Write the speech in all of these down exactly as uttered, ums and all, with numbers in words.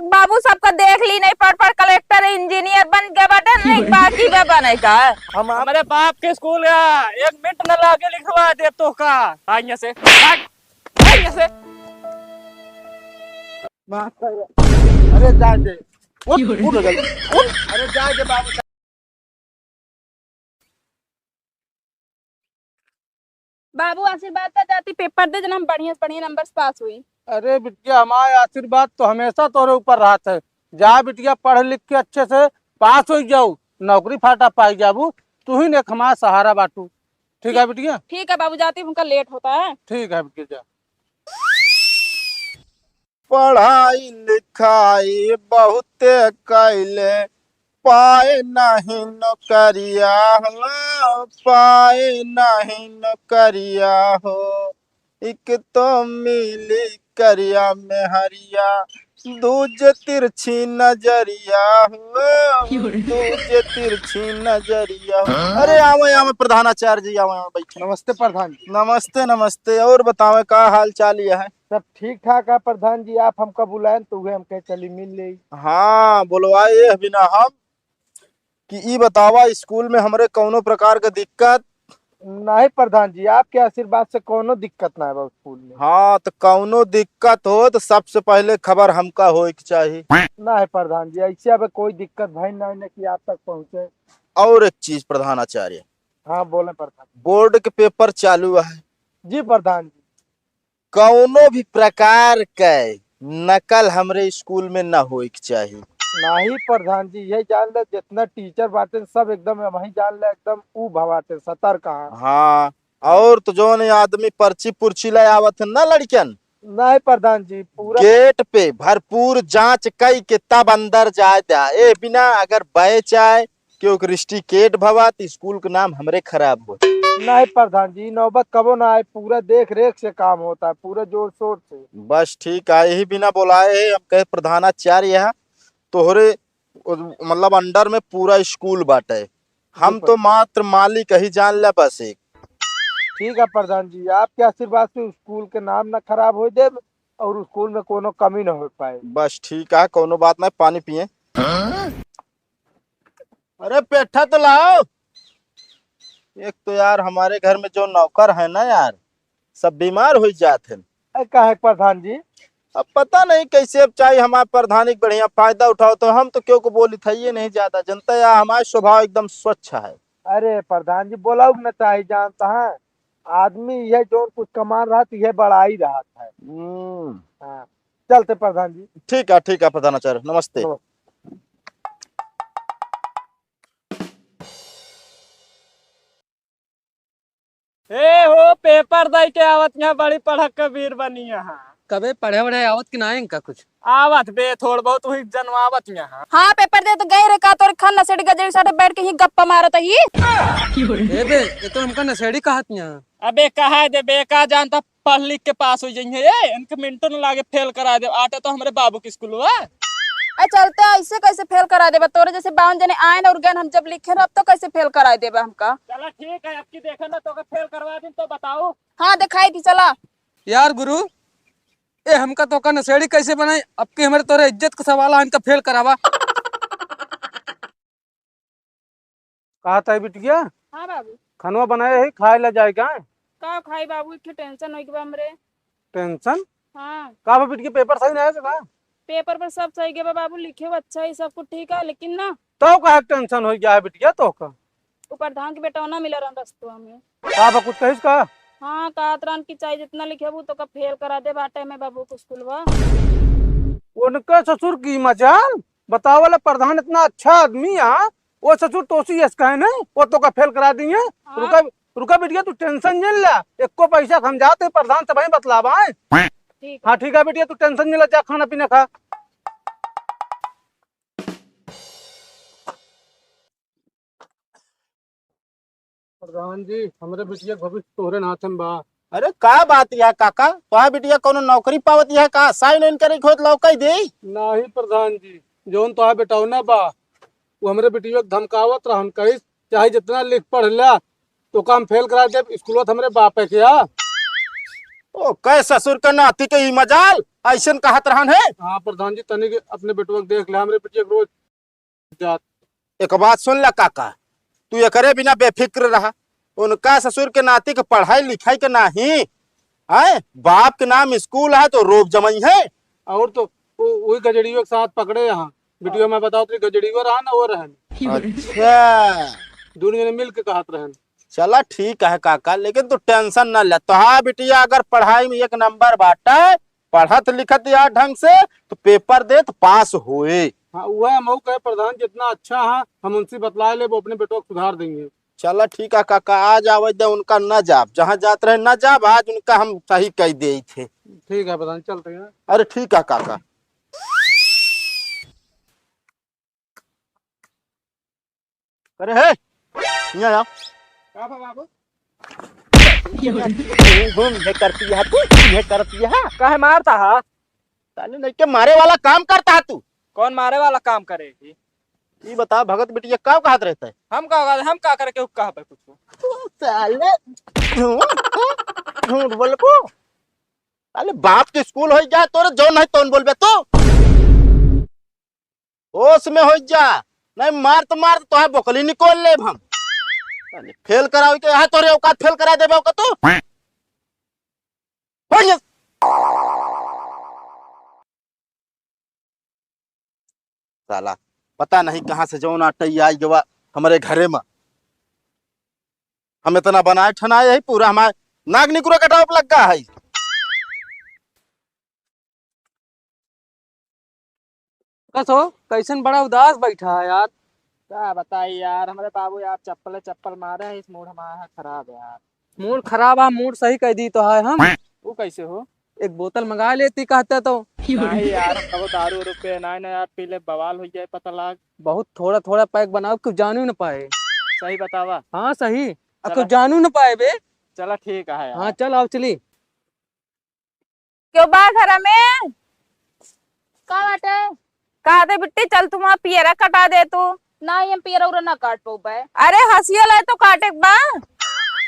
बाबू सबका देख ली, नहीं पढ़ पढ़ कलेक्टर इंजीनियर बन गए बाटे, नहीं बाकी बे बने का। हम आप हमरे बाप के स्कूल का एक मिनट न लागे लिखवा दे तो का। आ यहाँ से, भाग, भाग यहाँ से। माफ कर। अरे जा दे। उठ, उठ गई। उठ। अरे जा दे बाबू। बाबू आशीर्वाद का जाती पेपर दे, जना हम बढ़िया से बढ़िया नंबर से पास हुई। अरे बिटिया, हमारे आशीर्वाद तो हमेशा तोरे ऊपर रहत है। जा बिटिया, पढ़ लिख के अच्छे से पास हो जाऊ, नौकरी फाटा पाई जाबू, तू ही ने एक हमारा सहारा बाटू। ठीक है बिटिया? ठीक है बाबू, जाती हूँ, उनका लेट होता है। ठीक है बिटिया, जा। पढ़ाई लिखाई बहुते कैले, पाए नहीं नौकरिया हो, पाए नहीं नौकरिया हो। एक तो मिली करिया मेहरिया, दूजे तिरछी नजरिया हो, दूजे तिरछी नजरिया हो। अरे आवे, आवे प्रधानाचार्य जी, आवे, आवे, बैठे। नमस्ते प्रधान जी। नमस्ते, नमस्ते। और बतावे, का हाल चाल ये है? सब ठीक ठाक है प्रधान जी, आप हमका बुलाएन तो उहे हम कहे चली मिल लेई। हाँ, बुलवाए यह बिना हम कि ई बतावा, स्कूल में हमरे कौनो प्रकार के दिक्कत? नहीं प्रधान जी, आपके आशीर्वाद से कौनो दिक्कत ना बा स्कूल में। हाँ, तो कौनो दिक्कत हो तो सबसे पहले खबर हमका होए के चाही। नहीं प्रधान जी, ऐसे अब कोई दिक्कत भई नहीं ना कि आप तक पहुँचे। और एक चीज प्रधानाचार्य। हाँ, बोले प्रधान। बोर्ड के पेपर चालू है। जी प्रधान जी। कौनो भी प्रकार के नकल हमरे स्कूल में ना होए के चाही। नहीं प्रधान जी, यही जान ले, जितना टीचर बाटे सब एकदम, वही जान ले, एकदम ऊ भवाटे, सतर्क हैं। हाँ, और तो जौन ये आदमी पर्ची पुर्ची ले आवत है ना लड़कियन, नहीं प्रधान जी, पूरा गेट पे भरपूर जांच कई के तब अंदर जाए द्या। ए बिना अगर बय चाहे क्योंकि रिस्ट्रिकेट भवा त स्कूल के नाम हमरे खराब हो। नहीं प्रधान जी, नौबत कबो ना आए, पूरा देख रेख से काम होता है, पूरा जोर शोर से। बस ठीक है, यही बिना बोलाए है, हम कहे प्रधानाचार्य यहाँ तोहरे, मतलब अंडर में पूरा स्कूल बाटे, हम तो मात्र मालिक ही जान ले बस एक। ठीक है प्रधान जी, आपके आशीर्वाद से स्कूल के नाम ना खराब हो जाए और स्कूल में कोनो कमी ना हो पाए। बस ठीक है, कोनो बात नहीं, पानी पिए। अरे पेठा तो लाओ। एक तो यार हमारे घर में जो नौकर है ना यार, सब बीमार हो जात हैं। अरे काहे प्रधान जी? अब पता नहीं कैसे, अब चाहे हमारे प्रधानी के बढ़िया फायदा उठाओ तो हम तो क्यों को बोली था ये नहीं ज्यादा जनता यार, हमारा स्वभाव एकदम स्वच्छ है। अरे प्रधान जी बोलाऊ न चाहे जानता है, आदमी यह जो कुछ कमान रहा तो यह बड़ाई रहा है। हम्म। हाँ, चलते प्रधान जी। ठीक है, ठीक है प्रधानाचार्य, नमस्ते। नमस्ते। ए हो, पेपर दई के आवत यहाँ बड़ी पढ़क के वीर बनी यहाँ। कबे पढ़े वढ़े आवत कि ना इनका कुछ? आवत बे, थोड़ बहुत वही जनवावत यहाँ। हाँ, पेपर दे तो गए रे, का तोरे खान नसेड़ी गजेड़ी साथे बैठ के ही गप्पा मारत ही। ए बे, ये तो हमका नसेड़ी कहत यहाँ। अबे कहा दे बे, का जानता पढ़ लिख के पास हो जाइए। ए, इनके मिनटों न लागे फेल करा दे। आटे तो हमरे बाबू के स्कूल हुआ। ए, चलते ऐसे कैसे फेल करा देबा? तोरे जैसे बावन जने आए न और गए, हम जब लिखे न, अब तो कैसे फेल करा देबा हमका? चला ठीक है, अब की देखे ना तो फेल करवा दिन तो बताओ। हाँ, दिखाई दी, चला। यार गुरु, ए हमका तो का नशेड़ी कैसे बनाई? अब की हमरे तोरे इज्जत का सवाल है, इनका फेल करावा। कहा था बिटिया? हाँ बाबू। खनवा बनाए है, खाए ला जाए का? का खाई बाबू, एक ठे टेंशन होई के बा हमरे। टेंशन? हाँ। का बा बिटिया, पेपर सही ना है का? पेपर पर सब सही गए बा बाबू, लिखे अच्छा ही सब कुछ ठीक है, लेकिन ना। तो का टेंशन हो गया है बिटिया तो का? ऊपर धान के बेटौना मिला रहन रस्तवा में। का बा कुछ कहिस का? हाँ, कहत रहन कि चाहे जितना लिखेबू तो का फेल करा दे बाटे में बाबू के स्कूलवा। उनके ससुर की मजाल। बतावल प्रधान इतना अच्छा आदमी है, वो ससुर तोसी यस कहे नहीं, वो तो का फेल करा दिए। हाँ। रुका, रुका बिटिया, तू टेंशन जिन ला, एको पैसा हम जाते प्रधान से वहीं बतलावा है। ठीक है। हाँ ठीक है बिटिया, तू टेंशन जिन ला, जा खाना पीना खा। प्रधान जी, हमरे बिटिया के भविष्य तोहरे हाथे में बा। अरे का बात यह काका, तोहार बिटिया कौनो नौकरी पावत यह का? साइन वाइन करे के होत लौकाई दे। नहीं प्रधान जी, जौन तोहार बेटौना बा, वो हमरे बिटिया के धमकावत रहन, कहिस चाहे जितना लिख पढ़ ला, तो काम फेल करा दे, स्कूल हमरे बापे के आ। ओ, कै ससुर के नाती के ई मजाल, अइसन कहत रहन है? हाँ प्रधान जी, तनिक अपने बेटवा के देख ले, हमरे बिटिया के रोज जात। एक बात सुन ला काका, तू एकरे बिना बेफिक्र रहा। उनका ससुर के नाती के पढ़ाई लिखाई के नाही, हैं? बाप के नाम स्कूल है तो रोब जमइहैं। और तो वो, वही गजड़ियो के साथ पकड़े यहाँ। बिटिया मैं बताओ तो गजड़ियो रहा ना, वो रहन। अच्छा। दोनों जने मिल के कहत रहन। चला ठीक है काका, लेकिन तू tension न ले। तोहार बिटिया अगर पढ़ाई में एक नंबर बाटे, पढ़त लिखत यार ढंग से, तो paper देत पास होए। हाँ, वह हम कहे प्रधान जितना अच्छा है, हम उनसे बतला ले, वो अपने बेटवा को सुधार देंगे। चला ठीक है काका, आज आवे दे उनका, न जाब, जहाँ जात रहे न जाब, आज उनका हम सही कह दे थे। ठीक है प्रधान, चलते हैं। अरे ठीक है काका। अरे हे, यहाँ आओ। का बा बाबू? घूम, घूम, ये करती है तू, ये करती है। काहे मारता है? साले नहीं के मारे वाला काम करता है तू। कौन मारे वाला काम करे ही? ई बता भगत बिटिया का कहत रहता है? हम का, हम का करे के कहा पे कुछ? तू साले झूठ, झूठ बोलबो। साले बाप के स्कूल होई जा तोरे, जो नहीं तौन बोलबे तू। होश में होई जा, नहीं मार तो मार, तोहे बोकली निकोल लेब हम। साले फेल करावे के यहाँ तोरे औकात, फेल करा देबे औकात तू। होई जा। साला पता नहीं कहाँ से जौन आटई आई गवा हमरे घरे में। हम इतना बनाए ठनाए है, पूरा हमारे नाक निकुरा कटाव लग गया है। कस हो, कैसन बड़ा उदास बैठा है यार? का बताई यार, हमरे बाबू यार चप्पले चप्पल मारे हैं, इस मूड हमारा है खराब यार। मूड खराब है, मूड सही कह दी तो है हम। वो कैसे हो? एक बोतल मंगा लेती कहते तो। नहीं यार, हम कबो दारू उरू पे ना, ना यार, पी ले बवाल हो जाए, पता लाग। बहुत थोड़ा थोड़ा पैक बनाओ, कुछ जानू न पाए। सही बतावा। हाँ सही, अब चला। कुछ जानू न पाए बे। चला ठीक है यार। हाँ चल आओ चली। क्यों बा घर में? का बाटे? का दे बिट्टी, चल तू वहाँ पियरा कटा दे तू। ना, हम पियरा उरा ना काट पउबे। अरे हंसियो लाए तो काटे के बा।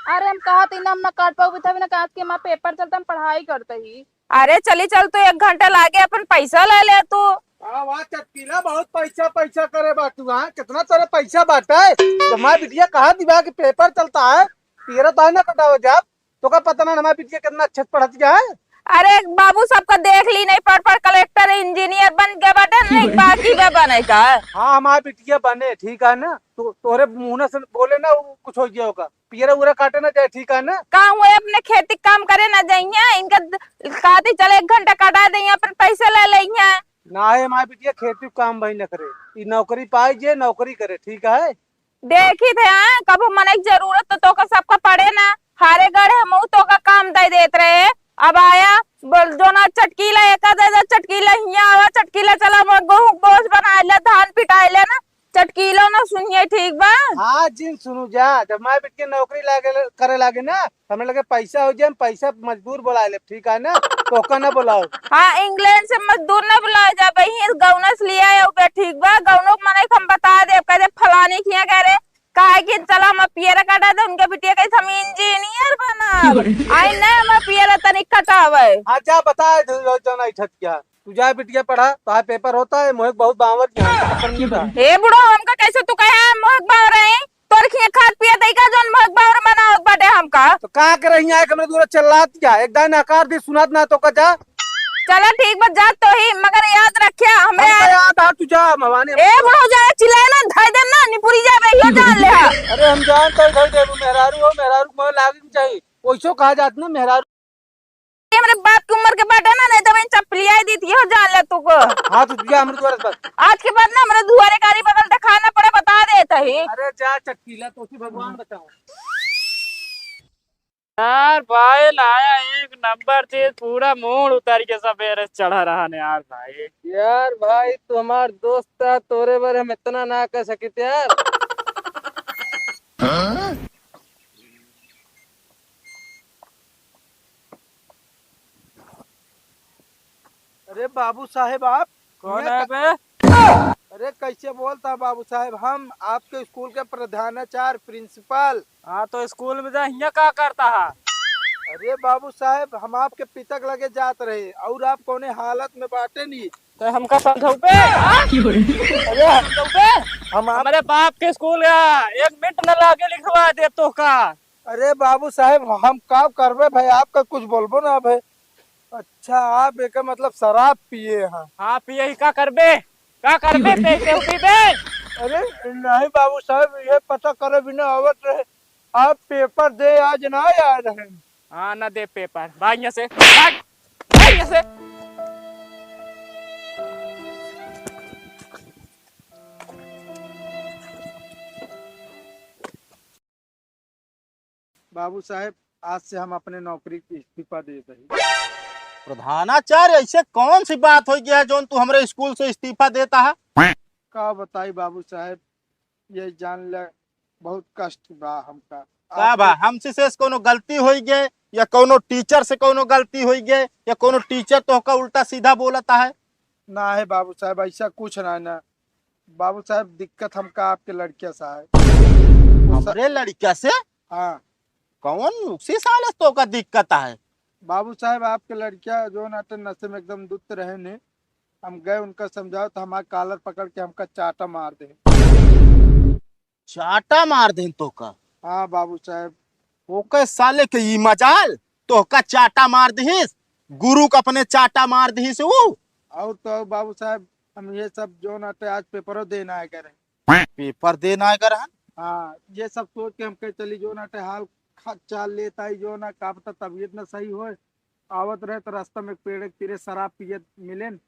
अरे हम कहा थी ना, हम ना काट पउबे, तभी ना कहा कि हमार पेपर चलता, हम पढ़ाई करते ही। अरे चली चल तू, एक घंटा लागे अपन पैसा ले ले तू। हाँ, वाह चटकीला, बहुत पैसा पैसा करे बा तू, हाँ? कितना तोरे पैसा बाटे? जब हमार बिटिया कहा दिवा कि पेपर चलता है, पियरा तो है ना कटावे जाब। तोका पता ना हमार बिटिया कितना अच्छा से पढ़त गया है। अरे बाबू, सबका देख ली, नहीं पढ़ पढ़ कलेक्टर इंजीनियर बन गया बाटे, नहीं बाकी बे बने का। हाँ, हमार बिटिया बने, ठीक है ना? तो तोहरे मुंह से बोले ना, वो कुछ हो गया होगा, पियरा उरा काटे ना जाए, ठीक है ना? का हुए, अपने खेती काम करे ना जाइए, इनका द-, कहती चल एक घंटा कटा दे, अपन पैसे ले लेइए। ना है हमार बिटिया खेती काम भाई न करे, ई नौकरी पाए जे नौकरी करे, ठीक है? देखी थे, हाँ, कबो मनई के जरूरत तो तोका सबका पड़े ना, हारे गढ़े हमहू तोका काम दे देत रहे। अब आया, बोल, जो ना चटकीला एका दे दे, चटकीला हियाँ आवा, चटकीला चला, मो-, गेहूं बोझ बनाए ले, धान पिटाए ले ना, चटकीलो ना सुनिए, ठीक बा? हाँ, जिन सुनू जा, जब माय बिटिया नौकरी लागे, करे लागे ना, हमरे लगे पैसा हो जाए, हम पैसा मजदूर बुला लेब, ठीक है ना? तोका ना बुलाओ। हाँ, इंग्लैंड से मजदूर ना बुलाए जाबे, ही गौना से लिया आउबे, ठीक बा? गौनो के मनई के हम बता देब, कह देब फलानी के हियाँ गए रे, काहे कि चला हम पियरा कटा दे, उनके बिटिया कहे हम इंजीनियर बनाब। आई ना हम पियरा तनिक कटावे। हाँ, जा बता दे, जो, जो नहीं ठत क्या। तू जा बिटिया पढ़ा, तोहार पेपर होता है, मोहे बहुत बावर की हम पेपर नहीं था। हे बुढ़ो, हमका कैसे तू कहे मोहे बावर है? तोर खिया खात पियत है का, जौन मोहे बावर बनावत बाटे हमका? तो का करे हियाँ एक हमरे दूर चिल्लात क्या? एक दान आकार दी सुनात ना तो का जा। चला ठीक बा, जा तो ही, मगर याद रखिया हमरे हम तो याद आ, तू जा भवानी। ए बुढ़ो, जा चिल्लाए ना, धर दे ना, निपुरी जा बे, यो जान ले हा। अरे हम जान तो धर दे, मेहरारू हो, मेहरारू को लागे के चाहिए, वैसो कहा जात ना मेहरारू। ये हमरे बाप की उम्र के बाटे ना, नहीं तो मैं चपलिया ही दी थी, हो जान ले तू को। हाँ, तू दिया हमरे द्वारे बस। आज के बाद ना हमरे दुआरे गाड़ी बगल दिखाना पड़े, बता देत ही। अरे जा चटकीला, तो सी भगवान बचाओ। यार भाई लाया एक नंबर चीज, पूरा मूड उतार के सवेरे चढ़ा रहा ने यार भाई। यार भाई, तू हमार दोस्त है, तोरे बारे हम इतना ना कह सकित यार। अरे बाबू साहेब, आप कौन हियाँ है का-, बे? अरे कैसे बोलता है बाबू साहेब, हम आपके स्कूल के प्रधानाचार्य, प्रिंसिपल। हाँ, तो स्कूल में जा, हियाँ का करता है? अरे बाबू साहेब, हम आपके पिता के लगे जात रहे और आप कौने हालत में बाटे नी। तो हमका समझौबे? हाँ? अरे समझौबे? हम आप हमरे बाप के स्कूल का एक मिनट न लागे लिखवा दे तो का। अरे बाबू साहेब, हम का करबे भाई, आपका कुछ बोलबो ना भाई। अच्छा, आप एकर मतलब शराब पिए हैं? हाँ, पिए ही, का करबे? का करबे? पी के पीबे? अरे नहीं बाबू साहेब, ये पता करे बिना आवत रहे, आप पेपर दे आज ना आए रहे। हाँ, ना दे पेपर। भाग यहाँ से, भाग, भाग यहाँ से। बाबू साहेब, आज से हम अपने नौकरी की इस्तीफा देत हई। प्रधानाचार्य, ऐसे कौन सी बात हो गया है जौन तू हमरे स्कूल से इस्तीफा देता है? का बताई बाबू साहेब, ये जान ले, बहुत कष्ट बा हमका। का आपके बा? हमसे से कोनो गलती होई गए या कोनो टीचर से कोनो गलती होई गए या कोनो टीचर तोहका उल्टा सीधा बोलता है? ना है बाबू साहेब, ऐसा कुछ ना है ना। बाबू साहेब, दिक्कत हमका आपके लड़किया से है। वो स- हमरे लड़किया से? हाँ। कौन उसी साले से तोका दिक्कत है? बाबू साहेब, आपके लड़किया जो नाटे नशे में एकदम धुत्त रहे ने, हम गए उनका समझाओ तो हमार कॉलर पकड़ के हमका चाटा मार दे। चाटा मार देन तोका? हाँ बाबू साहेब। ओके साले के ई मजाल, तोहका चाटा मार दिहिस, गुरु का अपने चाटा मार दिहिस ऊ। और तो और बाबू साहेब, हम ये सब जो नाटे आज पेपरो देना है करे। पेपर देना है कर? हाँ, ये सब सोच के हम कहे चली जो नाटे हाल खा चाल लेता ही जो ना का पता तबीयत ना सही होए। आवत रहे तो रास्ता में एक पेड़ के तीरे शराब पियत मिलेन।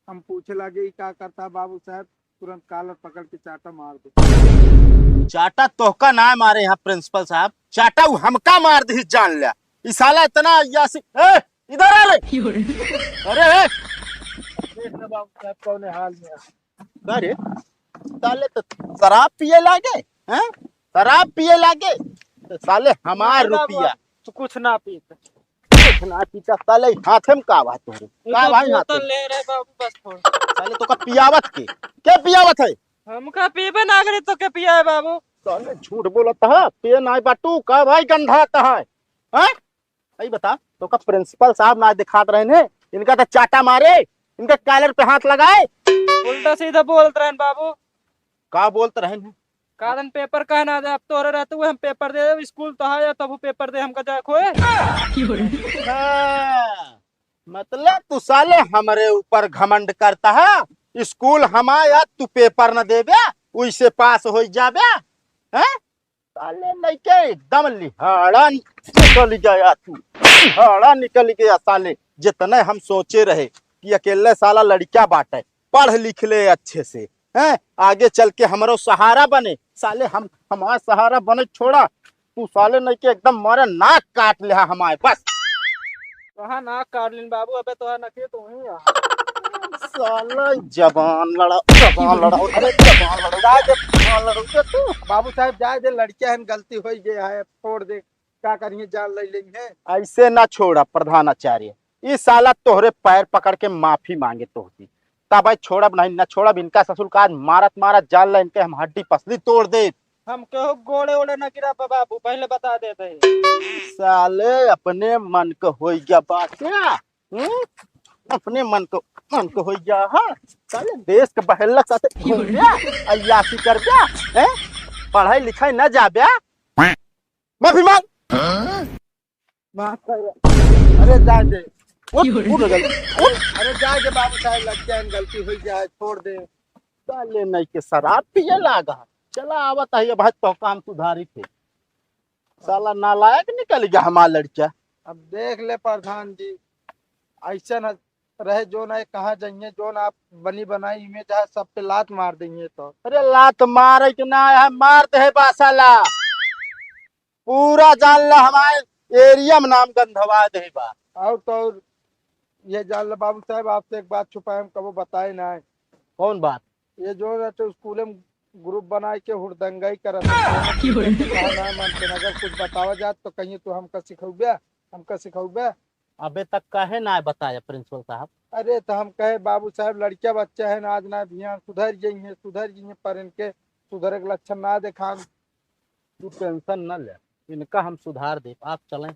हम पूछे लागे, "ई का करता है बाबू साहब?" तुरंत कॉलर पकड़ के चाटा मार दे। चाटा तोहका ना मारे यहाँ प्रिंसिपल साहब, चाटा उ हमका मार दी जान लिया। ई साला इतना अय्यासी, ए, इधर आ रे। अरे, ए। देख ले बाबू साहब कौने हाल में है। का रे? साले तो शराब पिए लागे, हैं? शराब पिए लागे? तो साले हमार नहीं बाबू, रुपया। तू कुछ ना पीता। कुछ ना पीता, साले हाथे में का बा तोहरे? ये का तो भाई हाथे बोतल में? ले रहे बाबू, बस थोड़ा। साले तो का पियावत के? के पियावत है? हमका पीबे ना करे तो के पियाए बाबू? साले झूठ बोलत है, पिए ना बाटू, का भाई गंधात है? हैं? सही बता, तो का प्रिंसिपल साहब ना दिखात रहे ने, इनका तो चाटा मारे, इनके कॉलर पे हाथ लगाए। उल्टा सीधा बोलत रहन बाबू। का बोलत रहन है? का दिन पेपर काहे ना दे? अब तोरे रहते हुए हम पेपर दे, स्कूल तो है, तब पेपर दे हमका जाए खोए। हाँ, मतलब तू साले हमरे ऊपर घमंड करता है, स्कूल हमार, तू पेपर न देबे, उइसे पास होइ जाबे, हैं? साले लइके एकदम लिहाड़ा निकल गया तू, लिहाड़ा निकल गया साले। जितने हम सोचे रहे कि अकेले साला लड़का बाटे, पढ़ लिख ले अच्छे से, हैं, आगे चल के हमरो सहारा बने। साले हम, हमार सहारा बने छोड़ा, तू साले नहीं के एकदम मारे नाक काट ले हमारे बस। कहाँ नाक काट लेन बाबू, अबे तोहार नखरे तो वहीं आ। साला जबान लड़ा, जबान लड़ा, अरे जबान लड़ा, जाए दे, जबान लड़ा तू। बाबू साहब जाए दे, लड़किया हन, गलती हो गई है, छोड़ दे, का करिए, जान ले लेंगे। ऐसे ना छोड़ा प्रधानाचार्य, ई साला तोहरे पैर पकड़ के माफी मांगे तोहती, तब छोड़ब नहीं, ना छोड़ब इनका ससुर का, आज मारत मारत जान ले इनके हम हड्डी पसली तोड़ दे। हम केहू गोड़े ओड़े न गिरा बाबू, पहले बता देते हैं। साले अपने मन क होई गया बात क्या? हम्म? अपने मन क, मन क होई गया, हाँ? साले देश के बहेला साथे घूम गया, अय्यासी कर गया, हैं? पढ़ाई लिखाई न जा गया। माफी मांग। माफ कर। अरे जाए दे। उठ, उठ गई। उठ। अरे जाए दे बाबू साहब, लग जाए, गलती हुई जाए, छोड़ दे। साले नहीं के शराब पिए लागा। चला आवत है ये भाई तो काम सुधारी थे। साला नालायक निकल गया हमारा लड़का। अब देख ले प्रधान जी, ऐसा न रहे जो ना कहाँ जाइए, जो ना आप बनी बनाई इमेज है, सब पे लात मार देंगे तो। अरे लात मारे के ना है, मार दे बा साला। पूरा जान ला हमारे एरिया में नाम गंधवा दे बा। और तो और ये जान ला बाबू साहब, आपसे एक बात छुपाए हम कबो बताए ना है। कौन बात? ये जो रहते स्कूल में ग्रुप बनाए के हुड़दंगाई करत है, कहा ना मानते ना, अगर कुछ बतावा जात तो कहिए तू हमका सिखौबे, हमका सिखौबे। अबे तक काहे ना बताया प्रिंसिपल साहब? अरे तो हम कहे बाबू साहब लड़किया बच्चा है ना, आज ना बिहान सुधर जाइए, सुधर जाइए, पर इनके सुधरे के लक्षण ना देखान। तू टेंशन न ले, इनका हम सुधार दे। आप चलें।